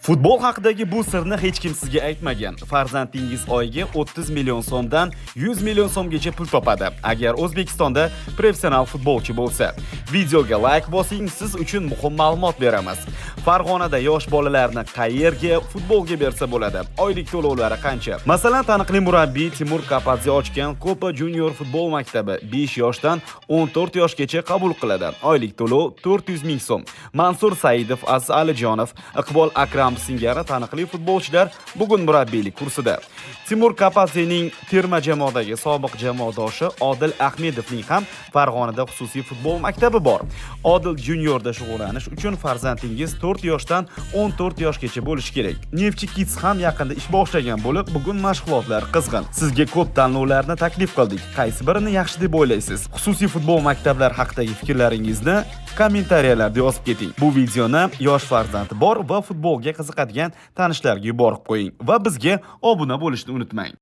Futbol haqidagi bu sirni hech kim sizga aytmagan. Farzandingiz oyiga 30 million so'mdan 100 million so'mgacha pul topadi, agar O'zbekistonda professional futbolchi bo'lsa. Videoga like bosing, siz uchun muhim ma'lumot beramiz. Farg'onada yosh bolalarni qayerga futbolga bersa bo'ladi? Oylik to'lovlari qancha? Masalan, taniqli murabbiy Timur Kapadze ochgan Copa Junior futbol maktabi 5 yoshdan 14 yoshgacha qabul qiladi. Oylik to'lov 400 ming so'm. Mansur Saidov, Aziz Alijonov, Iqbol Akramov singari taniqli futbolchilar bugun murabbiylik kursida. Timur Kapadzening terma jamoadagi sobiq jamoadoshi Odil Ahmedovning ham Farg'onada xususiy futbol maktabi bor. Odil Juniorda shug'ullanish uchun farzandingiz 4 yoshdan 14 yoshgacha bo'lishi kerak. Neftchi Kids ham yaqinda ish boshlagan bo'lib, bugun mashg'ulotlar qizg'in. Sizga ko'p tanlovlarni taklif qildik. Qaysi birini yaxshi deb o'ylaysiz? Xususiy futbol maktablar haqidagi fikrlaringizni kommentariyalarda yozib keting. Bu videoni yosh farzandi bor va futbolga qiziqadigan tanishlarga yuborib qo'ying va bizga obuna bo'lishni unutmang.